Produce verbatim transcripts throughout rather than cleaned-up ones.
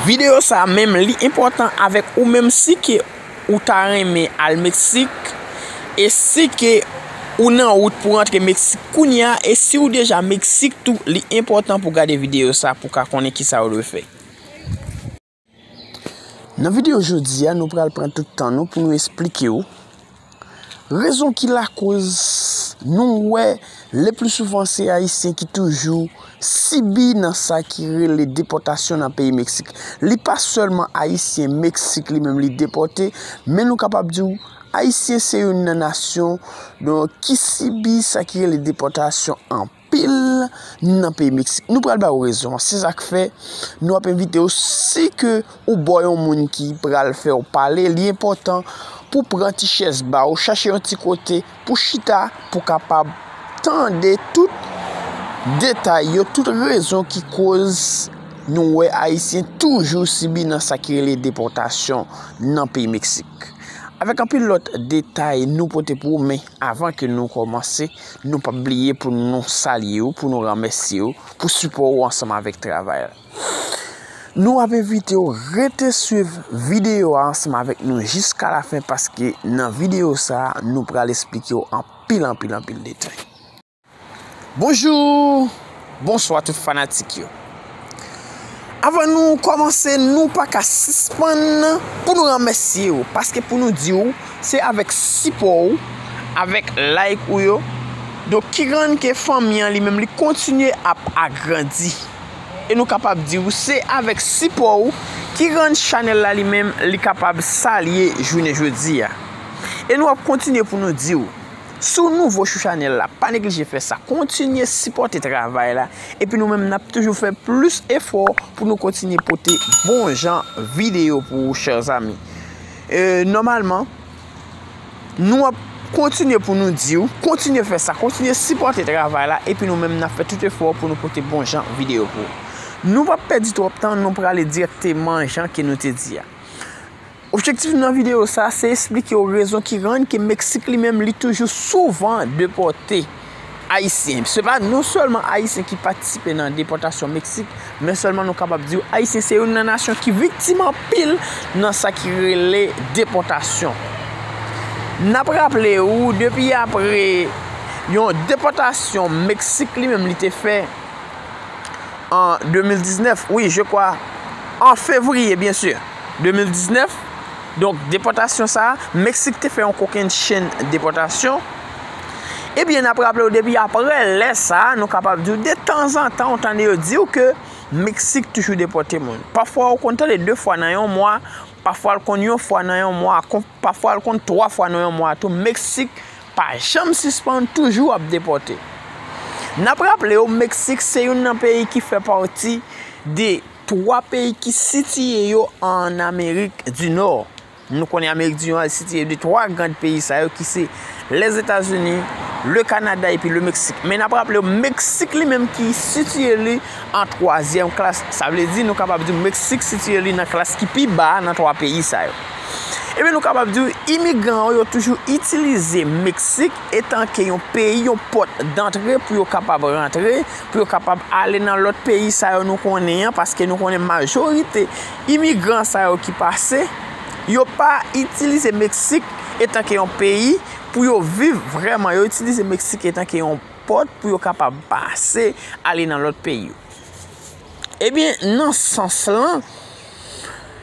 Videyo sa a menm li enpòtan avèk ou menm si ke ou ta renmen al Meksik e si ke ou nan wout pou rantre Meksik kounye a e si ou deja Meksik tou, li enpòtan pou gade videyo sa a pou w ka konnen kisa ou dwe fè. Nan videyo jodi a, nou pral pran tout tan nou pou nou esplike w rezon ki lakoz nou wè le pli souvan se Ayisyen ki toujou sibi nan sa ki rele depòtasyon nan peyi Meksik. Li pa sèlman Ayisyen Meksik li menm li depòte, men nou kapab di w Ayisyen se youn nan nasyon donk ki sibi sa ki rele depòtasyon anpil nan peyi Meksik. Nou pral ba w rezon an. Se sa k fè nou ap envite w, si ke ou bò yon moun ki pral fè w pale, li enpòtan pou w pran ti chèz ba w, chache yon ti kote pou chita, pou w kapab tande tout detay yo, tout rezon ki koz nou wè Ayisyen toujou sibi nan sa ki rele depòtasyon nan peyi Meksik. Avèk anpil lòt detay nou pote pou ou, men avan ke nou kòmanse, nou p ap bliye pou nou salye w, pou nou remèsye w, pou sipò ou ansanm avèk travay la. Nou ap envite w rete swiv videyo a ansanm avèk nou jiska lafen, paske nan videyo sa a, nou pral esplike w anpil, anpil, anpil detay. Bonjou, bonswa tout fanatik yo. Avan nou kòmanse, nou pa ka sispann pou nou remèsye w, paske pou nou di w, se avèk sipò w, avèk like ou yo, donk ki rann ke fanmi an li menm li kontinye ap agrandi. E nou kapab di w, se avèk sipò w ki rann chanèl la li menm li kapab sa l ye jounen jodi a. E nou ap kontinye pou nou di w, si w nouvo sou chanèl la, pa neglije fè sa. Kontinye sipòte travay la. Epi nou menm, n ap toujou fè plis efò pou nou kontinye pote bon jan videyo pou ou, chè zanmi. E, nòmalman, nou ap kontinye pou nou di w, kontinye fè sa, kontinye sipòte travay la, epi nou menm, n ap fè tout efò pou nou pote bon jan videyo pou ou. Nou p ap pèdi twòp tan, nou prale dirèkteman jan ke nou te di a. Objektif nou nan videyo sa a, se esplike w rezon ki rann ke Meksik li menm li toujou souvan depòte Ayisyen. Se pa non sèlman Ayisyen ki patisipe nan depòtasyon Meksik, men sèlman nou kapab di w Ayisyen se youn nan nasyon ki viktim anpil nan sa ki rele depòtasyon. N ap raple w, depi apre yon depòtasyon Meksik li menm li te fè an de mil diznèf, wi, je kwa, an fevriye, byen si, de mil diznèf. Donk, depòtasyon sa a, Meksik te fè yon kokennchenn depòtasyon. Ebyen, n ap raple w, depi apre lè sa a, nou kapab di w, detanzantan, ou tande yo di w ke Meksik toujou depòte moun. Pafwa, ou konn tande de fwa nan yon mwa, pafwa, l konn yon fwa nan yon mwa, kon, pafwa, l konn twa fwa nan yon mwa tou. Meksik pa janm sispann, toujou ap depòte. N ap raple w, Meksik se youn nan peyi ki fè pati de twa peyi ki sitiye yo ann Amerik di Nò. Nou konnen Amerik di Nò sitiye de twa gran peyi sa yo ki se Lèzetazini, le Kanada epi le Meksik. Men n ap raple w, Meksik li menm ki sitiye li an twazyèm klas. Sa vle di nou kapab di Meksik sitiye li nan klas ki pi ba a nan twa peyi sa yo. Ebyen, nou kapab di w, imigran yo, yo toujou itilize Meksik etanke yon peyi, yon pòt dantre pou yo kapab rantre, pou yo kapab ale nan lòt peyi sa yo nou konnen an, paske nou konnen majorite imigran sa yo ki pase, yo pa itilize Meksik etanke yon peyi pou yo viv vrèman. Yo itilize Meksik etanke yon pòt pou yo kapab pase, ale nan lòt peyi yo. Ebyen, nan sans lan,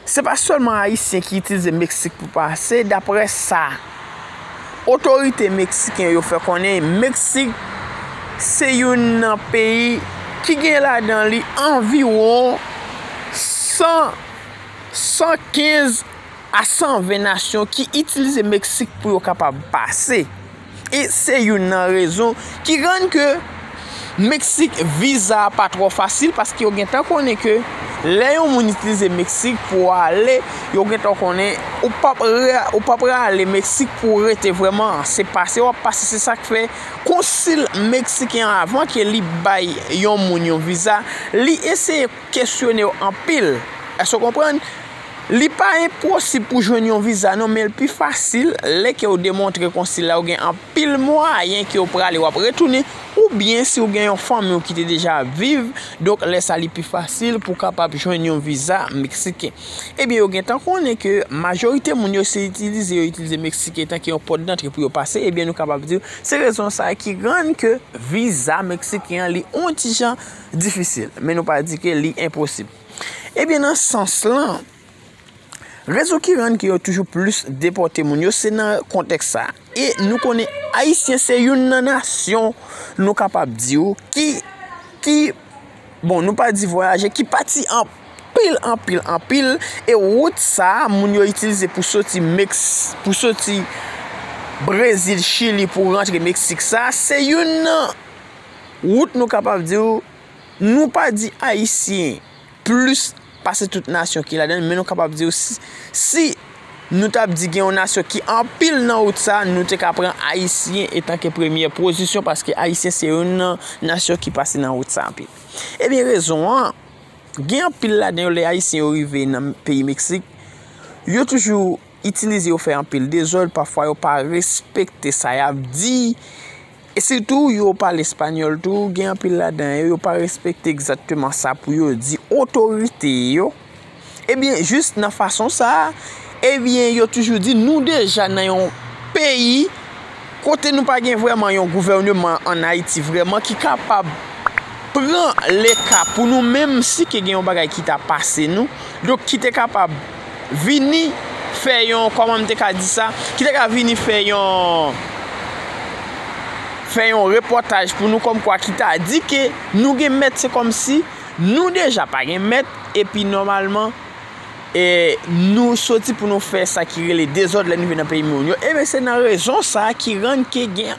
se pa sèlman Ayisyen ki itilize Meksik pou pase, daprè sa otorite meksiken yo fè konnen, Meksik se youn nan peyi ki gen ladan li anviwon san, san kenz a san ven nasyon ki itilize Meksik pou yo kapab pase. E se youn nan rezon ki rann ke Meksik viza a pa twò fasil, paske yo gentan konnen ke lè yon moun itilize Meksik pou ale, yo gentan konnen ou p ap re-, ou p ap rale Meksik pou w rete vrèman. Se pase w ap pase, se sa k fè konsil meksiken an, avan ke li bay yon moun yon viza, li eseye kesyone w anpil. Èske w konprann? Li pa enposib pou jwenn yon viza non, men l pi fasil lè ke w demontre konsila w gen anpil mwayen ke w prale, w ap retounen, oubyen si w gen yon fanmi w ki te deja ap viv, donk lè sa li pi fasil pou w kapab jwenn yon viza meksiken. Ebyen, yo gentan konnen ke majorite moun yo se itilize, yo itilize Meksik tanke yon pòt dantre pou yo pase, ebyen, nou kapab di se rezon sa ki rann ke viza meksiken an li on ti jan difisil, men nou pa di ke li enposib. Ebyen, nan sans lan, rezon ki rann ke yo toujou plis depòte moun yo, se nan kontèks sa. E nou konnen Ayisyen se youn nan nasyon, nou kapab di w, ki, ki, bon, nou pa di vwayaje, ki pati anpil, anpil, anpil. E wout sa a, moun yo itilize pou soti Meks-, pou soti Brezil, Chili, pou rantre Meksik sa, se youn nan wout, nou kapab di w, nou pa di Ayisyen plis pase tout nasyon ki ladan l, men nou kapab di w si, si nou t ap di gen yon nasyon ki anpil nan wout sa, nou te ka pran Ayisyen etanke premyè pozisyon, paske Ayisyen se youn nan nasyon ki pase nan wout sa anpil. Ebyen, rezon an, gen anpil ladan yo, lè Ayisyen yo rive nan peyi Meksik, yo toujou itilize yo fè anpil dezòd, pafwa yo pa respekte sa y ap di, e sitou yo pale espanyòl tou, gen anpil ladan yo, yo pa respekte egzakteman sa pou yo di otorite yo. Ebyen, jis nan fason sa a, ebyen, yo toujou di nou deja nan yon peyi kote nou pa gen vrèman yon gouvèneman ann Ayiti vrèman ki kapab pran leka pou nou menm si ke gen yon bagay ki ta pase nou, donk ki te kapab vini fè yon, kòman m te ka di sa, ki te ka vini fè yon, fè yon repòtaj pou nou kòmkwa ki ta di ke nou gen mèt, se kòmsi nou deja pa gen mèt, epi nòmalman, e, nou soti pou nou fè sa ki rele dezòd lè nou rive nan peyi moun yo. Ebyen, se nan rezon sa a ki rann ke gen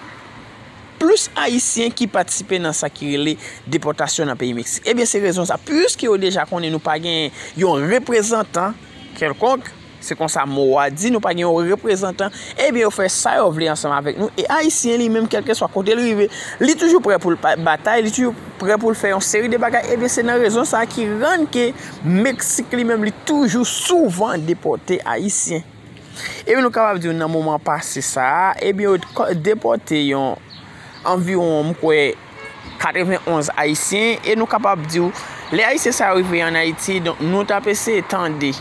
plis Ayisyen ki patisipe nan sa ki rele depòtasyon nan peyi Meksik. Ebyen, se rezon sa. Piske yo deja konnen nou pa gen yon reprezantan kèlkonk, se konsa mo a di, nou pa gen yon reprezantan, ebyen, yo fè sa yo vle ansanm avèk nou. E Ayisyen li menm, kèlkeswa kote l rive, li toujou prè pou l pa-, batay, li toujou prè pou l fè yon seri de bagay. Ebyen, se nan rezon sa a ki rann ke Meksik li menm, li toujou souvan depòte Ayisyen. Ebyen, nou kapab di w nan moman pase sa a, ebyen, yo depòte yon anviwon, m kwè, katrevenonz Ayisyen, e nou kapab di w, lè Ayisyen sa yo rive ann Ayiti, donk, nou t ap eseye tande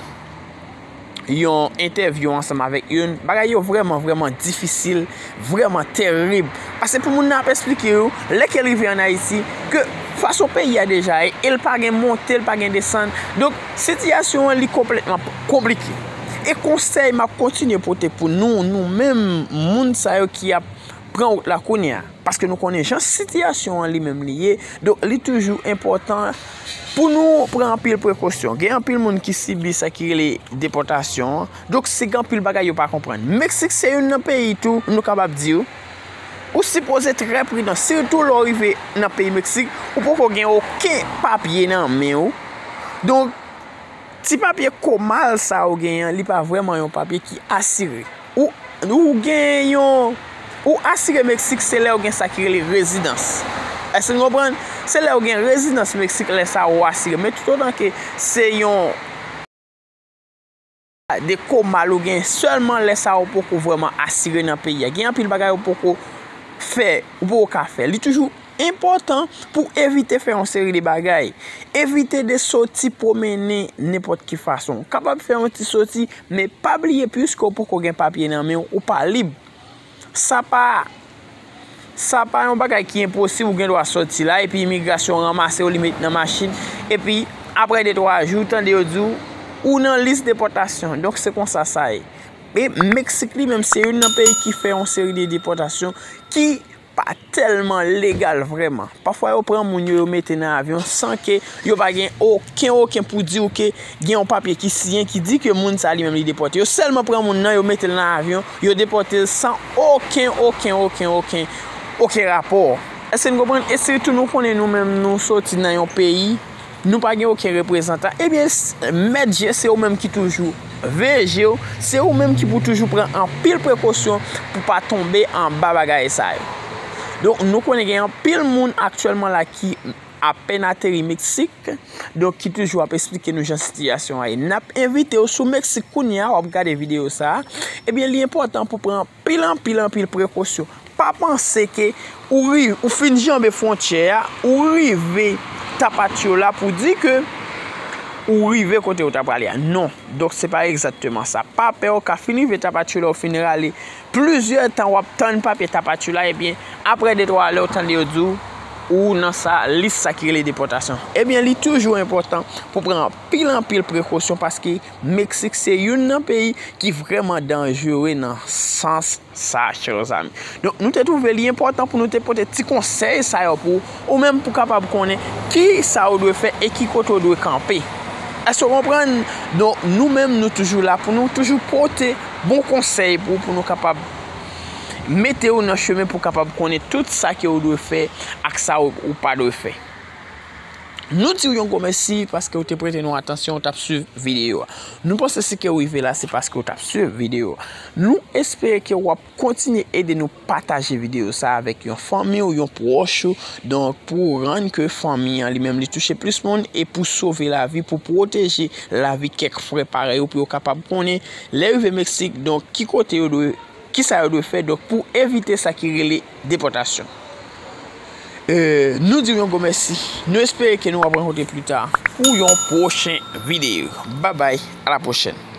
yon entèvyou ansanm avèk youn. Bagay yo vrèman, vrèman difisil, vrèman terib. Paske pou moun nan ap esplike yo, lè ke l rive ann Ayiti, ke fason peyi a deja ye, e l pa gen monte, l pa gen desann. Donk, sitiyasyon an li konplètman konplike. E konsèy m ap kontinye pote pou nou, nou menm moun sa yo ki ap pran wout la kounye a. Paske nou konnen jan sitiyasyon an li menm li ye, donk li toujou enpòtan pou nou pran anpil prekosyon. Gen anpil moun ki sibi sa ki rele depòtasyon an, donk se gen anpil bagay yo pa konprann. Meksik se youn nan peyi tou, nou kapab di w, ou sipoze trè pridan, sitou lè w rive nan peyi Meksik, ou poko gen okenn papye nan men w. Donk, ti papye komal sa ou genyen an, li pa vrèman yon papye ki asire. Ou, ou gen yon, ou asire Meksik, se lè ou gen sa ki rele rezidans. Èske n konprann? Se lè ou gen rezidans Meksik, lè sa ou asire. Men toutotan ke se yon de komal ou gen, sèlman lè sa ou poko vrèman asire nan peyi a. Gen anpil bagay ou poko fè, ou poko ka fè. Li toujou enpòtan pou evite fè yon seri de bagay. Evite de soti pwomennen nenpòt ki fason. Ou kapab fè yon ti soti, men pa bliye, piske ou poko gen papye nan men w, ou pa lib. Sa pa, sa pa yon bagay ki enposib, ou gen dwa soti la, epi imigrasyon ranmase w, li met nan machin, epi apre de twa jou, tande yo di w, ou nan lis depòtasyon. Donk, se konsa sa ye. E Meksik li menm, se youn nan peyi ki fè yon seri de depòtasyon ki pa tèlman legal vrèman. Pafwa yo pran moun yo, yo mete nan avyon san ke yo pa gen okenn, okenn pou di w ke gen yon papye ki siyen ki di ke moun sa li menm li depòte. Yo sèlman pran moun nan, yo mete l nan avyon, yo depòte l san okenn, okenn, okenn, okenn, okenn rapò. Èske n konprann? E sitou nou konnen nou menm nou soti nan yon peyi nou pa gen okenn reprezantan, ebyen, s-, mèt je se ou menm ki toujou veye je w, se ou menm ki pou toujou pran anpil prekosyon pou pa tonbe anba bagay sa yo. Donk, nou konnen gen anpil moun aktyèlman la ki apèn ateri Meksik, donk ki toujou ap esplike nou jan sitiyasyon an ye. N ap envite w sou Meksik kounye a, w ap gade videyo sa a. Ebyen, li enpòtan pou pran anpil, anpil, anpil prekosyon. Pa panse ke ou ri, ou fin janbe fwontyè a, ou rive Tapachula pou di ke ou rive kote ou ta prale a. Non. Donk, se pa egzakteman sa. Pa pè, ou ka fin rive Tapachula, ou fin rale plizyè tan w ap tann papye Tapachula, ebyen, apre de twa lè, ou tande yo di w, ou nan sa, lis sa ki rele depòtasyon. Ebyen, li toujou enpòtan pou pran anpil, anpil prekosyon, paske Meksik se youn nan peyi ki vrèman danjere nan sans sa, chè zanmi. Donk, nou te twouve li enpòtan pou nou te pote ti konsèy sa yo pou ou, ou menm pou kapab konnen ki sa ou dwe fè e ki kote ou dwe kanpe. Èske w konprann? Donk, nou menm, nou toujou la pou nou toujou pote bon konsèy pou, pou nou kapab mete w nan chemen pou kapab konnen tout sa ke ou dwe fè ak sa ou, ou pa dwe fè. Nou di w yon gwo mèsi paske w te prete nou atansyon, w t ap swiv videyo a. Nou panse si ke w rive la, se paske w t ap swiv videyo a. Nou espere ke w ap kontinye ede nou pataje videyo sa avèk yon fanmi w, yon pwòch ou. Donk, pou rann ke fanmi an li menm li touche plis moun e pou sove lavi, pou pwoteje lavi kèk frè parèy ou, pou yo kapab konnen lè yo rive Meksik, donk, ki kote yo dwe, ki sa yo dwe fè, donk, pou evite sa ki rele depòtasyon. E, nou di w yon gwo mèsi. Nou espere ke nou ap rankontre pli ta pou yon pwochen videyo. Babay, a la pwochèn.